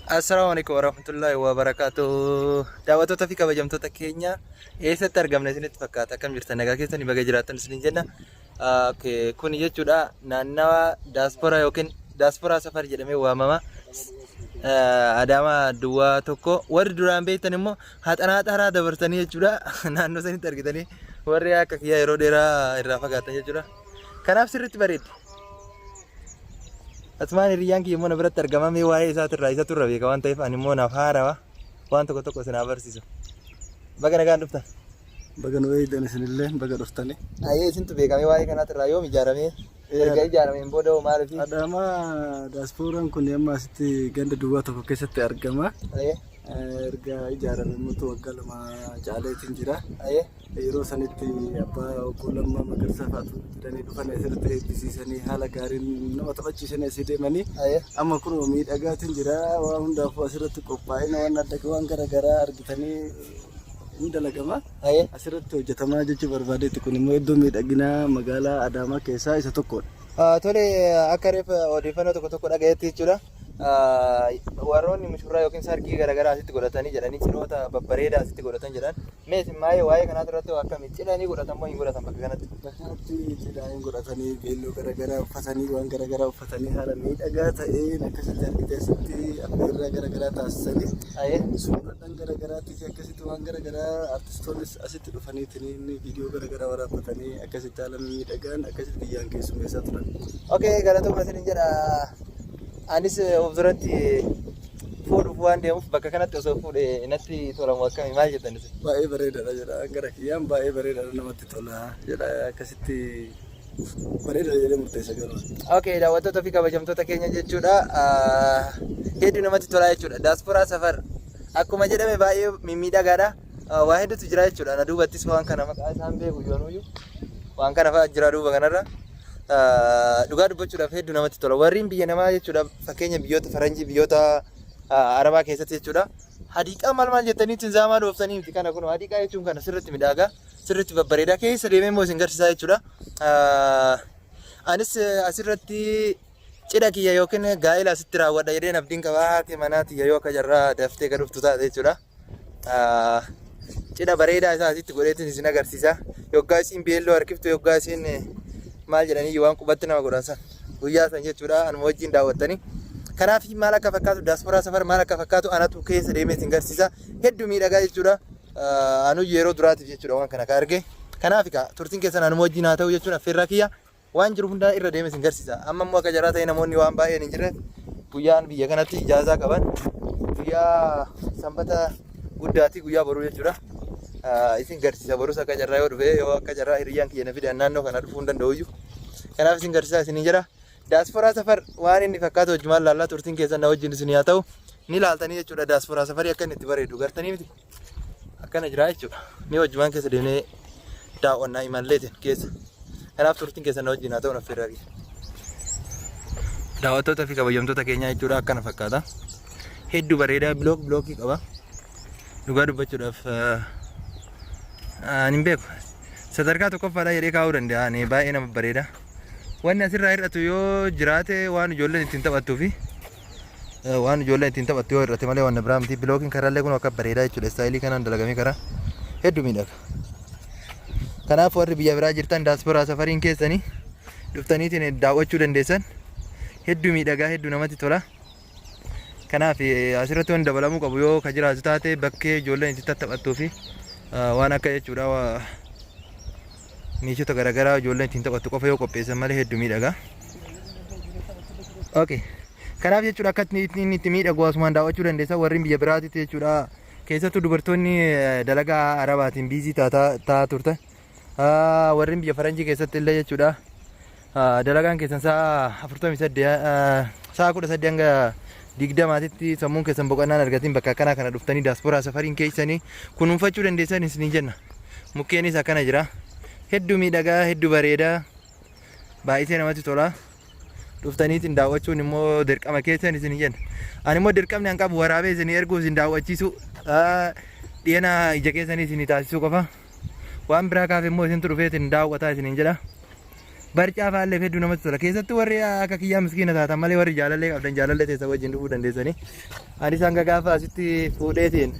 Assalaamu alaikum warahmatullahi wabarakatuh. Daawwattoota fi kabajamtoota keenya, eessatti argamna isinitti fakkaata? Akkam jirtan? Nagaa keessanii? Baga jiraattan isiniin jenna. Okay, kuni jechuudha naannawa daasporaa yookiin daasporaa safar jedhamee waamama. Adaamaa duwwaa 1 warri duraan beektan immoo haxanaa xaraa dabarsanii jechuudha naannoo sanitti argitanii, warri akka kiyyaa yeroo dheeraa irraa fagaatan jechuudha. Kanaaf sirriitti bareeddi. Asumaan hiriyyaan kiyya immoo na biratti argama. Mee waa'ee isaatirraa isatu irra beeka waan ta'eef, ani immoo naaf haarawa, waan tokko tokko isin haa barsiisu. Baga nagaan dhuftan. Baga nu eegdan, isinillee baga dhuftani. Ayyee, isintu beekamee waa'ee kanaatirraa yoom ijaaramee? Erga ijaarameen booda hoo maaliif? Adaamaa daaspooraan kun amma asitti ganda duwwaa 1 keessatti argama. Erga ijaarame immoo waggaa 2 caaleetiin jira. Yeroo sanitti abbaa obbo Lammaa Magarsaa fa'aatu fidanii dhufan, asirratti eebbisiisanii, haala gaariin nama taphachiisanii asii deemanii. Amma kun miidhagaatiin jira. Waan hundaafuu asirratti qophaa'ina waan adda waan garaagaraa argitanii hin dalagama. Asirratti hojjetamaa jechuu barbaadeetti, kun immoo iddoo miidhaginaa magaalaa Adaamaa keessaa isa tokkodha. Tole, akka reef odeeffannoo tokko tokko dhagayetti jechuudha. Warroonni mushurraa yookiin sargii garaagaraa asitti godhatanii jedhanii, cidhoota babbareedaa asitti godhatan jedhan. Mee isin maayee waa'ee kanaa irratti akkami, cidha ni godhatan moo hin godhatan bakka kanatti? Bakka kanatti cidha hin godhatanii, beelloo garaagaraa uffatanii, waan garaagaraa uffatanii, haala miidhagaa ta'een akkasitti argite asitti affeerraa garaagaraa taasisanii suuraadhaan garaagaraatii fi akkasitti waan garaagaraa artistoonnis asitti dhufaniitiin viidiyoo garaagaraa waraabbatanii, akkasitti haala miidhagaan akkasitti biyyaan keessummeessaa turan. Okay, galatooma isinin jedha. Anis of duratti fuudhuuf waan deemuuf, bakka kanatti osoo fuudhe natti tolamu, akkami, maal jettan isin? Baay'ee bareedaadha jedha, gara kiyyaan baay'ee bareedaadha, namatti tola jedha, akkasitti bareedaadha jedhee murteessa garuu. Okay, daawwattoota fi kabajamtoota keenya jechuudha. Hedduu namatti tolaa jechuudha. Daasporaa safar akkuma jedhame baay'ee mimmiidhagaadha. Waa hedduutu jira jechuudha. Na duubattis waan kana maqaa isaan beeku yoonuyyuu waan kana fa'aa jira duuba kanarra. Dhugaa dubbachuudhaaf hedduu namatti tola. Warreen biyya namaa jechuudha, fakkeenya biyyoota faranjii, biyyoota arabaa keessatti jechuudha. Hadiiqaa maal maal jettanii ittiin zaamaa dhooftanii miti kana kun. Hadiiqaa jechuun kana sirriitti midhaagaa, sirriitti babbareedaa, keessa deemee immoo isin garsiisaa jechuudha. Anis asirratti cidha kiyya yookiin gaa'ela asitti raawwadha jedheen abdiin qaba. Haati manaa tiyya yoo akka jarraa daftee gad dhuftu taate jechuudha. Cidha bareedaa isaa asitti godheetiin isin agarsiisa. Yoggaa isiin beelloo harkiftu, yoggaa isiin maal jedhanii waan qubatti nama godhan san guyyaa san jechuudha, anuma wajjin daawwattanii. Kanaaf maal akka fakkaatu, daasporaa safar maal akka fakkaatu anatu keessa deemee isin garsiisa. Hedduu miidhagaa jechuudha. Anu yeroo duraatiif jechuudha waan kana ka arge. Kanaaf egaa turtiin keessan anuma wajjin haa ta'u jechuun affeerraa kiyya. Waan jiru hundaa irra deemee isin garsiisa. Amma immoo akka jaraa ta'e namoonni waan baay'een hin jirre, guyyaan biyya kanatti ijaazaa qaban guyyaa sanbata guddaati, guyyaa boruu jechuudha. Isin garsiisa borus akka carraa yoo dhufe, yoo akka carraa hiriyyaan kiyya na fidan naannoo kana dhufuu hin danda'u iyyuu. Kanaaf isin garsiisaa isiniin jedha. Daasporaa safar waan inni fakkaatu wajjumaan laallaa, turtiin keessan na wajjin isin haa ta'u. Ni laaltanii jechuudha, daasporaa safarii akka inni itti bareedu gartanii miti. Akkana jira jechuudha. Mee wajjumaan keessa deemnee daawwannaa imalleetiin keessa. Kanaaf turtiin keessan na wajjin haa ta'u naffeerraa kiyya. Daawwattoota fi kabajamtoota keenyaa jechuudha, akkana fakkaata. Hedduu bareedaa, bilook bilookii qaba. Dhugaa dubbachuudhaaf ani hin beeku. Sadarkaa tokkoffaadha jedhee kaa'uu danda'a. Ani baay'ee nama bareeda. Wanni asirraa hir'atu yoo jiraate waan ijoolleen ittiin taphattuu fi waan ijoolleen ittiin taphattu yoo hir'ate malee waan biraa miti. Bilookiin karaallee kun akka bareedaa jechuudha. Istaayilii kanaan dalagamee karaa hedduu miidhaga. Kanaaf warri biyya biraa jirtan daasporaa safariin keessanii dhuftaniitiin daawwachuu dandeessan. Hedduu miidhagaa, hedduu namatti tola. Kanaaf asirratti wanti dabalamuu qabu yoo ka jiraatu taate, bakkee ijoolleen itti tattaphattuu fi waan akka jechuudha meeshota garaagaraa ijoolleen ittiin taphattu qofa yoo qopheessan malee hedduu miidhaga. Okay. Kanaaf jechuudha akka inni itti miidhagu asumaan daawwachuu dandeessa warreen biyya biraatitti jechuudha. Keessattuu dubartoonni dalagaa arabaatiin biizii taataa turtan. Warreen biyya faranjii keessatti illee jechuudha. Dalagaan keessan sa'a 48, sa'a 18 hanga 20tti sammuun keessan boqonnaan argatiin, bakka akkanaa kana dhuftanii daasporaa safariin keessanii kunuunfachuu dandeessan isinii jenna. Mukkeenis akkana jira. Hedduu miidhagaa, hedduu bareedaa, baay'isee namatti tola. Dhuftaniitiin daawwachuun immoo dirqama keessan isinii jenna. Ani immoo dirqamni an qabu waraabee isinii erguu, isin daawwachiisuu, dhiyana ija keessanii isinii taasisuu qofa. Waan biraa kaaf immoo isintu dhufeetiin daawwataa isiniin jedha. Barcaa fa'aallee hedduu namatti tola. Keessattuu warri akka kiyyaa miskiina taatan malee warri jaalallee qabdan jaalallee teessa wajjin dhufuu dandeessanii. Anis hanga gaafa asitti fuudheetiin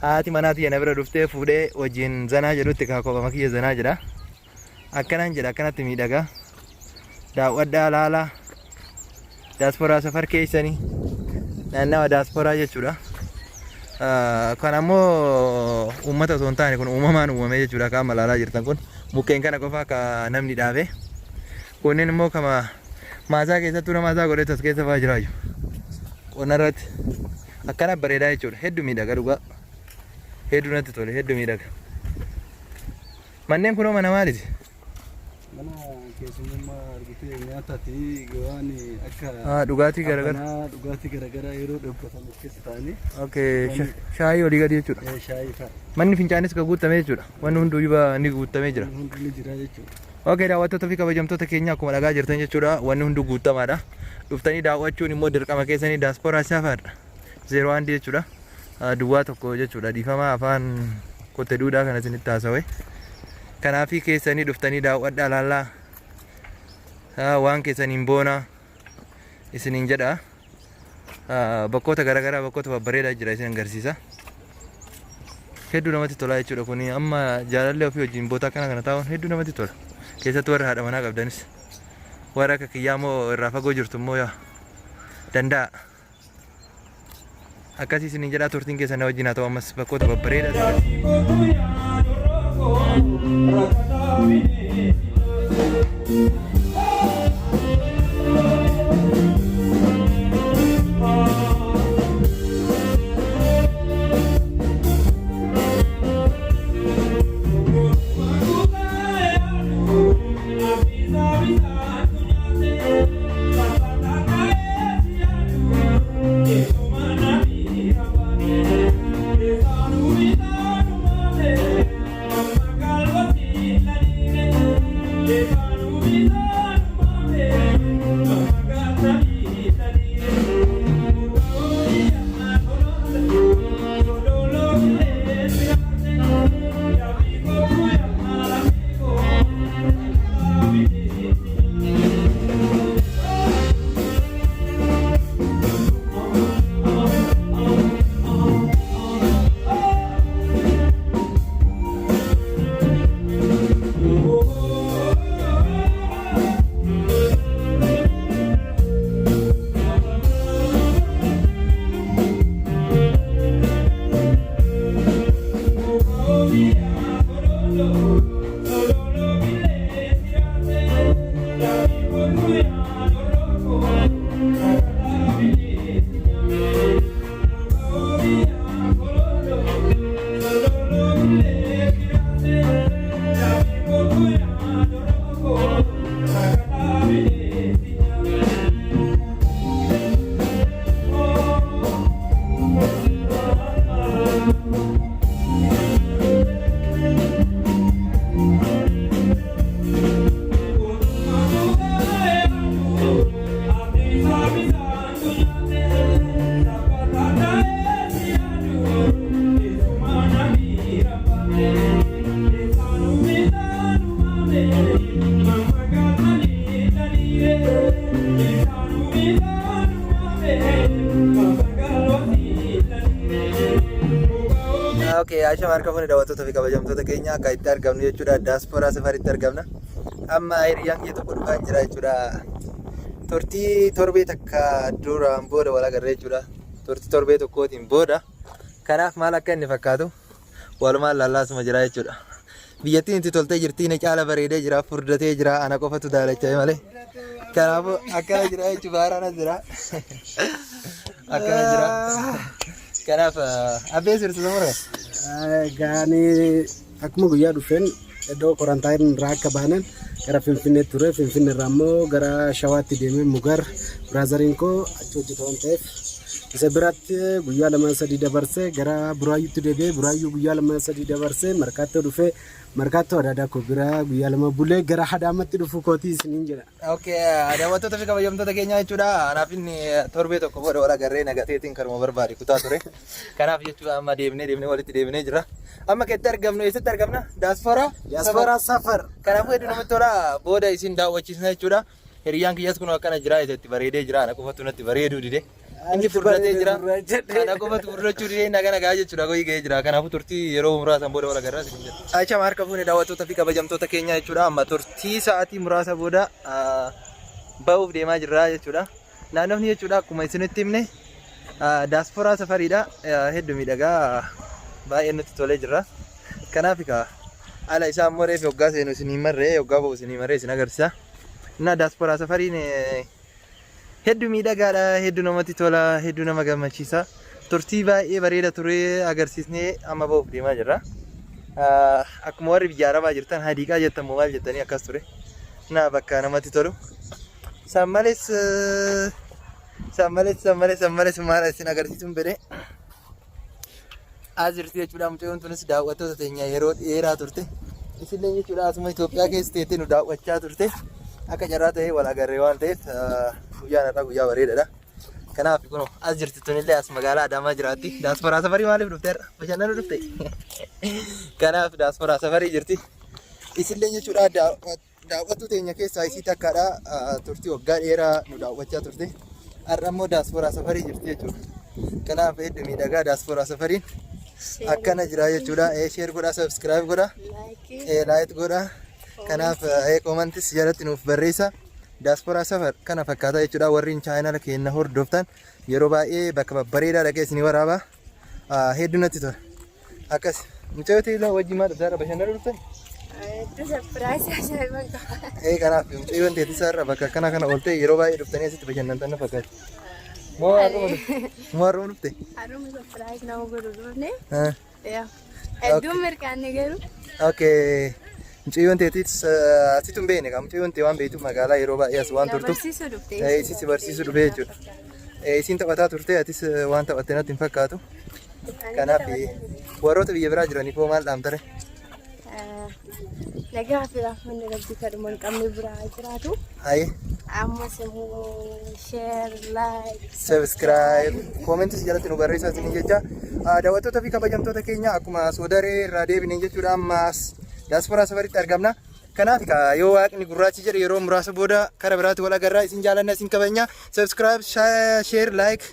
haati manaa tiyya na bira dhuftee fuudhee wajjin zanaa jedhutti kaa kophama kiyya zanaa jedha. Akkanaan jedha akkanatti miidhaga. Daawwadhaa laalaa. Daasporaa safar keessanii naannawa daasporaa jechuudha. Kan ammoo uummata osoo hin taane kun uumamaan uumame jechuudha. Akka amma ilaalaa jirtan kun mukkeen kana qofa akka namni dhaabe. Kunneen immoo kama maasaa keessattuu nama maasaa godhetu as keessa fa'aa jiraayyu. Qonna irratti akkana bareedaa jechuudha. Hedduu miidhaga dhugaa. Hedduu natti tole hedduu miidhaga. Manneen kunoo mana maaliiti? Mana keessummaa argitee nyaataa fi waan akka Dhugaatii garaagaraa. qabbanaa, dhugaatii garaagaraa yeroo dheebotan of keessa taa'anii Okay, shaayii olii gadi jechuudha. Shaayii fa'a. Manni fincaanis kan guutame jechuudha. Wanni hunduu ni guutamee jira. Hundi ni jira jechuudha. Okay, daawwattoota fi kabajamtoota keenya akkuma dhagaa jirtan jechuudha. Wanni hunduu guutamaadha. Dhuftanii daawwachuun immoo dirqama keessanii daasporaa safaadha. Zeeroo handi jechuudha. Duwwaa tokko jechuudha. Dhiifama afaan kotte duudhaa kana isinitti haasawe. Kanaafii keessanii dhuftanii daawwadhaa laallaa. Waan keessaniin boonaa isiniin jedha. Bakkoota garaagaraa bakkoota babbareedaa jira isin agarsiisa. Hedduu namatti tola jechuudha kuni amma jaalallee ofii wajjin boota akkana kana taa'uun hedduu namatti tola. Keessattuu warra haadha manaa qabdanis. Warra akka kiyyaa immoo irraa fagoo jirtu immoo yaa danda'a. Akkasii isiniin jedhaa turtiin keessan na wajjin haa ta'u ammas bakkoota babbareedaa. Okay, Aisha harka fuune daawwattoota fi kabajamtoota keenya akka itti argamnu jechuudha. Daasporaa safaritti argamna. Amma hiriyyaan kiyya tokko dhufaa jira jechuudha. Turtii torbee takka duraan booda wal agarre jechuudha. Turtii torbee tokkootiin booda. Kanaaf maal akka inni fakkaatu walumaan lallaasuma jira jechuudha. Biyyattiin itti toltee jirti, inni caala bareedee jira, furdatee jira, ana qofatu daalacha'e malee. Kanaafuu akkana jira jechuudha, baaraan as jira. Akkana jira. Kanaaf abbee sirtu samura. Gaanii akkuma guyyaa dhufeen iddoo korantaayinii irraa akka baanen gara Finfinnee ture. Finfinnee irraa immoo gara Shawaatti deemee Mugar biraazariin koo achi hojjeta waan ta'eef Isa biratti guyyaa 2 3 dabarsee gara Buraayyuutti deebi'ee, Buraayyuu guyyaa 2 3 dabarsee Markaattoo dhufee, Markaattoo adaadaa koo bira guyyaa 2 bulee gara Adaamaatti dhufuu kootii isiniin jedha. Okay, daawwattoota fi kabajamtoota keenyaa jechuudha. Anaaf inni torbee tokko booda wal agarree nagateetiin karuma barbaade kutaa ture. Kanaaf jechuudha amma deemnee deemnee walitti deebinee jira. Amma keetti argamnu, eessatti argamna? Daaspooraa? Daaspooraa Safar. Kanaafuu hedduu namatti tola, booda isin daawwachiisna jechuudha. Hiriyyaan kiyyas kun akkana jira, isa itti bareedee jira. Ana qofatu natti bareeduu dide. Inni furdatee jira. Ana qofatu furdachuu dide, naga nagaa jechuudha, goyi ga'ee jira. Kanaafuu turtii yeroo muraasan booda wal agarraa isin jedha. Achama harka fuune, daawwattoota fi kabajamtoota keenyaa jechuudha. Amma turtii sa'aatii muraasa booda ba'uuf deemaa jirra jechuudha. Naannofni jechuudha akkuma isinitti himne daasporaa safariidha. Hedduu miidhagaa, baay'ee nutti tolee jira. Kanaaf egaa ala isaa immoo reefi hoggaa seenu isin marree, hoggaa ba'u isin marree isin agarsiisa. Innaa daasporaa safariin hedduu miidhagaadha, hedduu namatti tola, hedduu nama gammachiisa. Turtii baay'ee bareeda ture agarsiisnee amma ba'uuf deemaa jirra. Akkuma warri biyya Arabaa jirtan hadiiqaa jettan moo maal jettanii akkas ture. Naa bakka namatti tolu. San malees san malees san malees san malees maal isin agarsiisuun fedhe. As jirti jechuudha mucayyoon tunis, daawwattoota teenya yeroo dheeraa turte. Isillee jechuudha asuma Itoophiyaa keessa teettee nu daawwachaa turte. Akka carraa ta'ee wal agarree waan ta'eef guyyaan har'aa guyyaa bareedaadha. Kanaaf kun as jirti, tunillee as magaalaa Adaamaa jiraatti. Daasporaa safarii maaliif dhufte har'a? Bashannanuu dhufte. Kanaaf daasporaa safarii jirti. Isillee jechuudha daawwattuu teenya keessaa isii takkaadha. Turtii waggaa dheeraa nu daawwachaa turte. Har'a immoo daasporaa safarii jirti jechuudha. Kanaaf hedduu miidhagaa, daasporaa safariin akkana jira jechuudha. Share godhaa, subscribe godhaa, like godhaa. Kanaaf commentis jalatti nuuf barreessa. Daasporaa safar kana fakkaata jechuudha. Warri channel keenya hordoftan yeroo baay'ee bakka babbareedaa dhaqee isinii waraaba. Hedduu natti tola. Akkas mucayyoo ta'e wajjin maal dhufte har'a, bashannanuu dhuftan? Hedduu surprise ajaa'ibaan qaba. Ee, kanaaf mucayyoon teetis har'a bakka akkana kana ooltee yeroo baay'ee dhuftanii asitti bashannantan na fakkaata. Moo har'uma dhufte? Moo har'uma dhufte? Har'uma surprise nama godhu dhufne. Hedduun mirqaanne garuu. Okay. Mucayyoon teetis asitti hin beekne, mucayyoon tee waan beektuuf magaalaa yeroo baay'ee as waan turtuuf. Barsiisuu dhufte. Isin si barsiisuu dhufe jechuudha. Isiin taphataa turte, atis waan taphatte natti hin fakkaatu. Kanaaf warroota biyya biraa jiraniif hoo maal dhaamtare? Nagaa fi rahmanni Rabbii kadhuma hin qabne biraa jiraatu. Haye. Ammas immoo share, like, subscribe, commentis jalatti nu barreessaa isin jecha. Daawwattoota fi kabajamtoota keenya, akkuma soodaree irraa deebine jechuudha ammas daasporaa safaritti argamna. Kanaaf yoo waaqni gurraachi jedhe yeroo muraasa booda kara biraatti wal agarraa. Isin jaalanna, isin kabajna. Subscribe, share, like,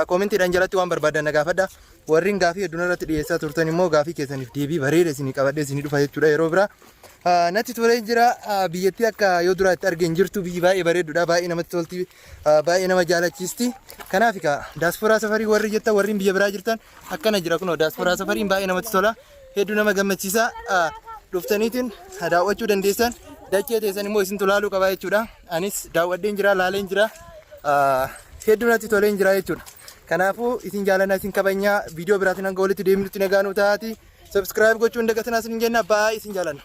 commentiidhaan jalatti waan barbaadan na gaafadha. Warreen gaafii hedduun irratti dhiyeessaa turtan immoo gaafii keessaniif deebii bareeda isinii qabadhee isinii dhufa jechuudha yeroo biraa. Natti tolee jira, biyyattii akka yoo duraa itti argeen jirtu, biyyi baay'ee bareedduudha, baay'ee namatti tolti, baay'ee nama jaalachiisti. Kanaaf egaa daasporaa safarii warri jettan, warri biyya biraa jirtan, akkana jira kunoo daasporaa safariin baay'ee namatti tola, hedduu nama gammachiisa. Dhuftaniitiin daawwachuu dandeessan, dachee teessan immoo isintu laaluu qaba jechuudha. Anis daawwadheen jira, laaleen jira, hedduu natti toleen jira jechuudha. Kanaafuu isin jaalanna, isin kabajnaa. Viidiyoo biraatiin hanga walitti deemnutti nagaa nuu taa'aati. Subscribe gochuun dagatinaa isin jenna, baay'ee isin jaalanna.